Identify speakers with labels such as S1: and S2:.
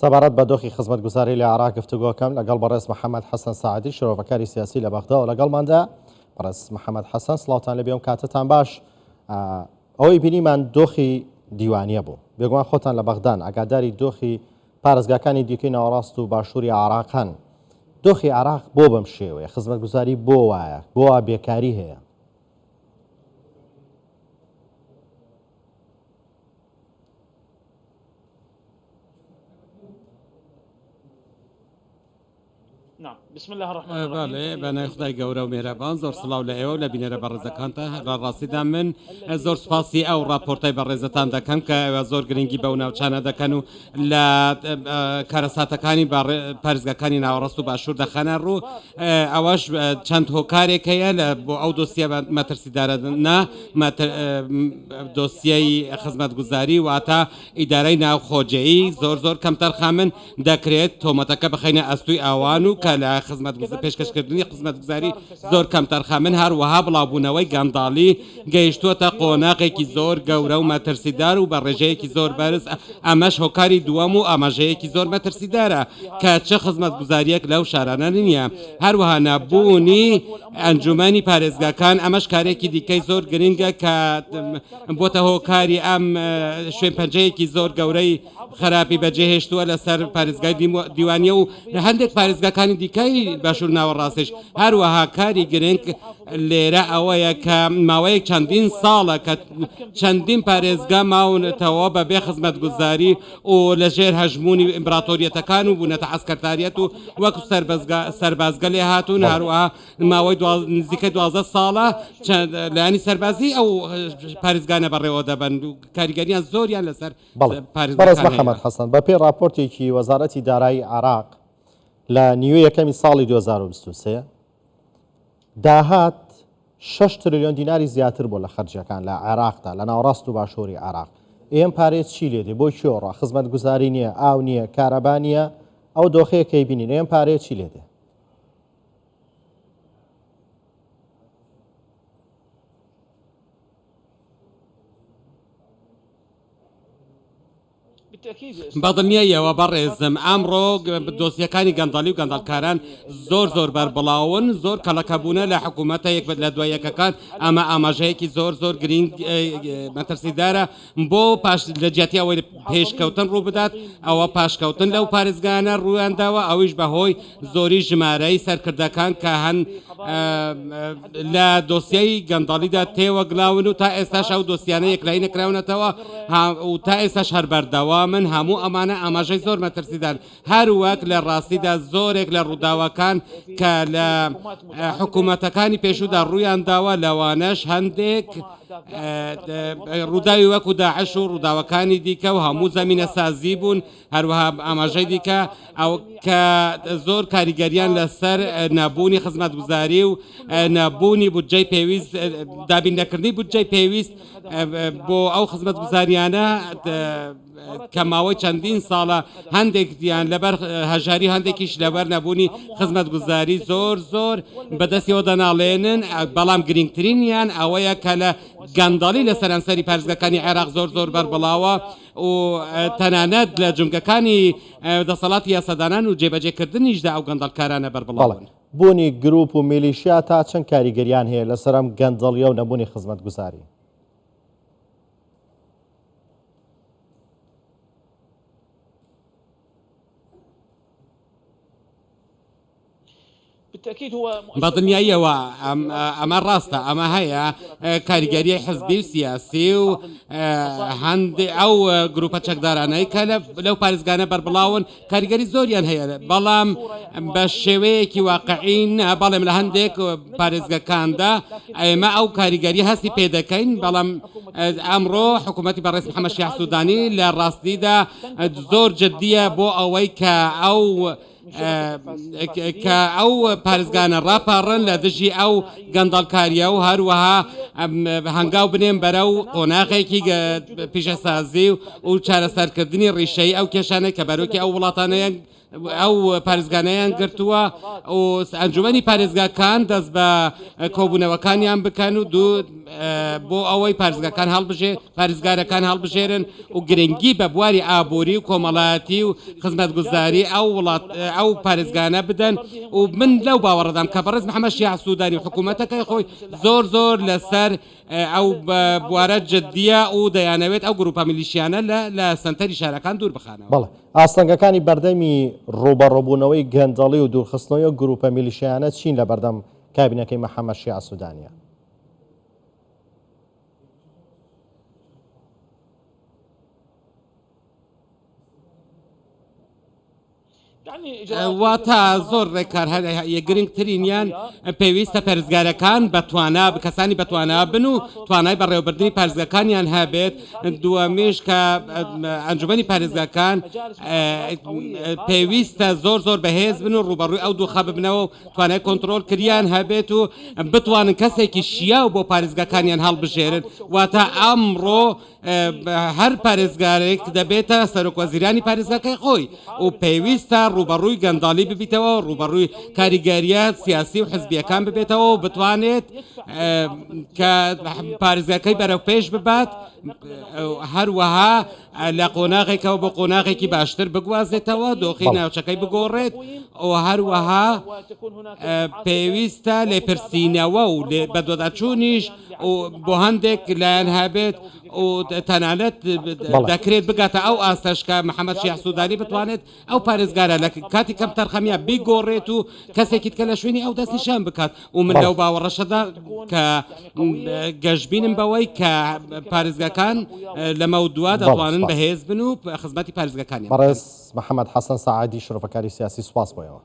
S1: سەبارەت بە دۆخی خزمەتگوزاری لە عێراق گفتوگۆکەم لەگەڵ بەڕێز محەممەد حەسەن ساعدی شرۆڤەکاری سیاسی لە بەغدا و لەگەڵماندا بەڕێز محەممەد حەسەن سڵاوتان لێبێ و کاتتان باش. ئەوەی بینیمان دۆخی دیوانیە بوو. بێگومان خۆتان لە بەغدان ئاگاداری دۆخی پارێزگاکانی دیکەی ناوەڕاست و باشووری عێراقن. دۆخی عێراق بۆ بەم شێوەیە؟ خزمەتگوزاری بۆ وایە؟ بۆ وا بێکاری هەیە؟
S2: بەڵێ بە ناوی خودای گەورە و مێرەبان زۆر سڵاو لە ئێوە و لە بینەرە بەڕێزەکانتان لە ڕاستیدا من زۆر سوپاسی ئەو ڕاپۆرتای بەڕێزتان دەکەم کە ئێوە زۆر گرنگی بەو ناوچانە دەکەن و لە کارەساتەکانی پارێزگاکانی ناوەڕاست و باشوور دەخەنە ڕوو ئەوەش چەند هۆکارێک هەیە لە بۆ ئەو دۆسیە مەترسیدارە نا دۆسیەی خزمەتگوزاری واتە ئیدارەی ناوخۆجێی زۆر زۆر کەمتەرخەمن، دەکرێت تۆمەتەکە بخەینە ئەستوی ئەوان و کە لە پێشکەشکردنی خزمەتگوزاری زۆر کەمتەرخەمن، هەروەها بڵاوبوونەوەی گەندەڵی گەیشتووەتە قۆناغێکی زۆر گەورە و مەترسیدار و بە ڕێژەیەکی زۆر بەرز، ئەمەش هۆکاری دووەم و ئاماژەیەکی زۆر مەترسیدارە کە چ خزمەتگوزارییەک لەو شارانە نییە، هەروەها نەبوونی ئەنجومەنی پارێزگاکان، ئەمەش کارێکی دیکەی زۆر گرنگە کە بۆتە هۆکاری ئەم شوێن پەنجەیەکی زۆر گەورەی خراپی بەجێهێشتووە لەسەر پارێزگای دیوانیە و هەندێک پارێزگاکانی دیکەی باشوور ناوەڕاستیش. هەروەها کاری گرنگ لێرە ئەوەیە کە ماوەیەک چەندین ساڵە کە چەندین پارێزگا ماونەتەوە بە بێ خزمەتگوزاری و لەژێر هەژموونی ئیمبراتۆریەتەکان و بوونەتە عەسکەرتاریەت و وەک سەربازگە لێ هاتوون. هەروەها ماوەی نزیکەی 12 ساڵە چەند لایەنی سەربازی ئەو پارێزگانە بەڕێوە دەبەن و کاریگەریان زۆریان لەسەر
S1: بەڵێ بەڕێز محەمەد حەسەن، بەپێی ڕاپۆرتێکی وەزارەتی دارایی عێراق لە نیوەی یەکەمی ساڵی 2023 داهات 6 تریلیۆن دیناری زیاتر بووە لە خەرجیەکان لە عێراقدا لە ناوەڕاست و باشووری عێراق. ئێم پارەیە چی لێ دێ؟ بۆ کوێ ڕا؟ خزمەتگوزاری نییە، ئاو نییە، کارەبا نییە، ئەو دۆخەیە کەی بینین ئێم پارەیە چی لێ دێ؟
S2: بەدڵنیاییەوە بەڕێزم ئەمڕۆ دۆسیەکانی گەندەڵی و گەندەڵکاران زۆر زۆر بەربڵاون، زۆر کەڵەکەبوونە لە حکوومەتە یەک لە دوای یەکەکان، ئەمە ئاماژەیەکی زۆر زۆر گرینگ مەترسیدارە بۆ پاش لە جیاتی ئەوەی پێشکەوتن ڕوو بدات ئەوە پاشکەوتن لەو پارێزگایانە ڕوویان داوە ئەویش بەهۆی زۆری ژمارەی سەرکردەکان کە هەن لە دۆسیەی گەندەڵیدا تێوەگلاون و تا ئێستاش ئەو دۆسیانە یەکلایی نەکراونەتەوە و تا ئێستاش هەر بەردەوامن، هەموو ئەمانە ئاماژەی زۆر مەترسیدارن، هەروەک لە ڕاستیدا زۆرێک لە ڕووداوەکان کە لە حکوومەتەکانی پێشوودا ڕوویان داوە، لەوانەش هەندێک ڕووداوی وەکو داعش و ڕووداوەکانی دیکە و هەموو زەمینەسازی بوون، هەروەها ئاماژەی دیکە ئەو کە زۆر کاریگەریان لەسەر نەبوونی خزمەتگوزاری و نەبوونی بودجەی پێویست دابین نەکردنی بودجەی پێویست بۆ ئەو خزمەتگوزاریانە کە ماوەی چەندین ساڵە هەندێکیان لەبەر هەژاری هەندێکیش لەبەر نەبوونی خزمەتگوزاری زۆر زۆر بەدەستیەوە دەناڵێنن بەڵام گرنگترینیان ئەوەیە کە لە گەندەڵی لە سەرانسەری پارێزگاکانی عێراق زۆر زۆر بەربڵاوە و تەنانەت لە جومگەکانی دەسەڵاتی یاسادانان و جێبەجێکردنیشدا ئەو گەندەڵکارانە بەربڵاون.
S1: بوونی گروپ و میلیشیا تا چەند کاریگەریان هەیە لەسەر ئەم گەندەڵیە و نەبوونی خزمەتگوزاری؟
S2: بەدڵنیاییەوە ئەمە ڕاستە، ئەمە هەیە کاریگەریی حزبی و سیاسی و هەندێ ئەو گروپە چەکدارانەی کە لەو پارێزگانە بەربڵاون کاریگەری زۆریان هەیە، بەڵام بە شێوەیەکی واقعی نا، بەڵێم لە هەندێک پارێزگەکاندا ئێمە ئەو کاریگەری هەستی پێ دەکەین، بەڵام ئەمڕۆ حکوومەتی بەڕێز محەممەد شیاع سوودانی لە ڕاستیدا زۆر جددییە بۆ ئەوەی کە ئەو کە ئەو پارێزگانە ڕاپەڕن لە دژی ئەو گەندەڵکارییە و هەروەها هەنگاو بنێن بەرەو قۆناغێکی پیشەسازی و چارەسەرکردنی ڕیشەیی ئەو کێشانەی کە بەرۆکی ئەو وڵاتانەیان ئەو پارێزگانەیان گرتووە و ئەنجومەنی پارێزگاکان دەست بە کۆبوونەوەکانیان بکەن و دوو بۆ ئەوەی پارێزگاکان هەڵبژێ پارێزگارەکان هەڵبژێرن و گرنگی بە بواری ئابووری و کۆمەڵایەتی و خزمەتگوزاری ئەو وڵات ئەو پارێزگانە بدەن و من لەو باوەڕەدام کە بەڕێز محەممەد شیاع سوودانی و حکوومەتەکەی خۆی زۆر زۆر لەسەر ئەو بوارە جدییە و دەیانەوێت ئەو گرووپە میلیشیانە لە لە سەنتەری شارەکان دوور بخەنەوە.
S1: بەڵێ. ئاستەنگەکانی بەردەمی ڕووبەڕووبوونەوەی گەندەڵی و دوورخستنەوەی ئەو گرووپە میلیشیایانە چین لە بەردەم کابینەکەی محەممەد شیاع سوودانییە؟
S2: واتە زۆر ڕێکار هەیە گرنگترینیان پێویستە پارێزگارەکان بەتوانا کەسانی بەتوانا بن و توانای بەڕێوەبردنی پارێزگاکانیان هەبێت دووەمیش کە ئەنجومەنی پارێزگاکان پێویستە زۆر زۆر بەهێز بن و ڕووبەڕووی ئەو دووخە ببنەوە و توانای کۆنترۆل کریان هەبێت و بتوانن کەسێکی شیاو بۆ پارێزگاکانیان هەڵبژێرن واتە ئەمڕۆ هەر پارێزگارێک دەبێتە سەرۆکوەزیرانی پارێزگاکەی خۆی و پێویستە ڕووبەڕووی گەنداڵی ببیتەوە و ڕووبەڕووی کاریگەریە سیاسی و حزبیەکان ببێتەوە و بتوانێت کە پارێزگاکەی بەرەو پێش ببات هەروەها لە قۆناغێکەوە بۆ قۆناغێکی باشتر بگوازێتەوە دۆخی ناوچەکەی بگۆڕێت و هەروەها پێویستە لێپرسینەوە و بەدواداچوونیش و بۆ هەندێک لایەن هەبێت و تەنانەت دەکرێت بگاتە ئەو ئاستەش کە محەممەد شیاع سوودانی بتوانێت ئەو پارێزگارە لە کاتی کەمتەرخەمیە بیگۆڕێت و کەسێکی دیکە لە شوێنی ئەو دەستنیشان بکات و من لەو باوەڕەشەدا کە گەشبینم بەوەی کە پارێزگاکان لەمە دوا دەتوانن بەهێز بن و خزمەتی پارێزگاکانیان
S1: بەڕێز محەممەد حەسەن سەعادی شرۆڤەکاری سیاسی سوپاس بۆ ئێوە.